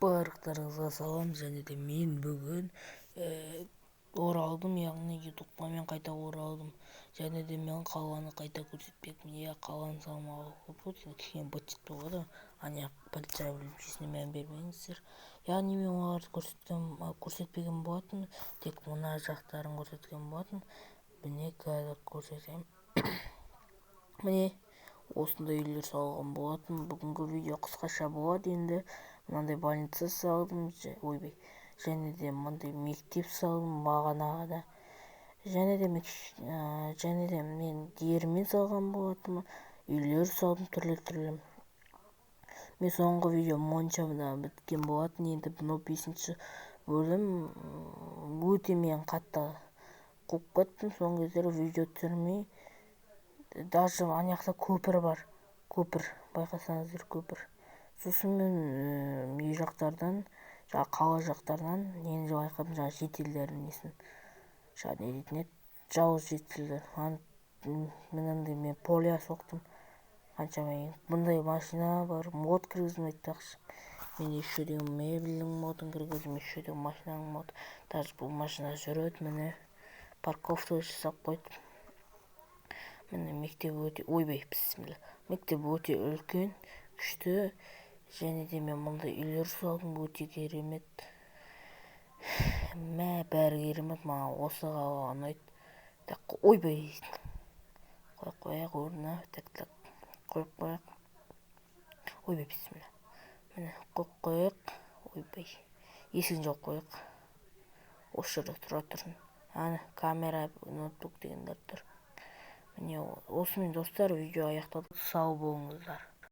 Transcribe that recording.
Барлықтарыңызға салам. Және де мен бүгін оралдым, яғни Ютубқа мен қайта оралдым. Және де мен қаланы қайта көрсетпекпін. Иә, қаланы салмауға көп болды, кішкене быт болады. Ана полиция бөлімшесіне мән бермеңіздер. Яғни мен оларды көрсеткен, көрсетпеген болатын, тек мына жақтарын көрсеткен болатын. Міне, қазір көрсетемін. Міне, осындай үйлер салған болатын. Бүгінгі видео қысқаша болады енді. Мынандай больница салдым, ойбай, және де мындай мектеп салдым бағанағыда. Және де мен диірмен салған болатынмын, үйлер салдым түрлі-түрлі. Мен соңғы видео моншада біткен болатын. Енді мынау бесінші бөлім. Өте мен қатты қуып кеттім соңғы кездері видео түсірмей. Даже ана жақта көпір бар, көпір, байқасаңыздар, көпір. Сосын мен үй жақтардан, жаңағы қала жақтарынан нені байқадым, жаңағы жительдердің несін, жаңағы не дейтін еді, жауыз жительдер. Мынандай мен поля соқтым қаншама. Бұндай машина бар, мод кіргіздім. Айтпақшы, мен еще деген мебельдің модын кіргіздім, еще деген машинаның моды. Даже бұл машина жүреді. Міне, парковка жасап қойдым. Міне, мектеп өте, ойбай, бісміллә, мектеп өте үлкен, күшті. Және де мен мындай үйлер салдым, өте керемет. Мә, бәрі керемет, маған осы қала ұнайды. Так, ойбай, қойып қояйық орнына. Так, так, қойып қояйық. Ойбай, бісміллә, міне, қойып қояйық. Ойбай, есігін жауып қояйық, осы жерде тұра тұрсын. Ана камера, ноутбук дегендер тұр. Міне, осымен, достар, видео аяқталды. Сау болыңыздар.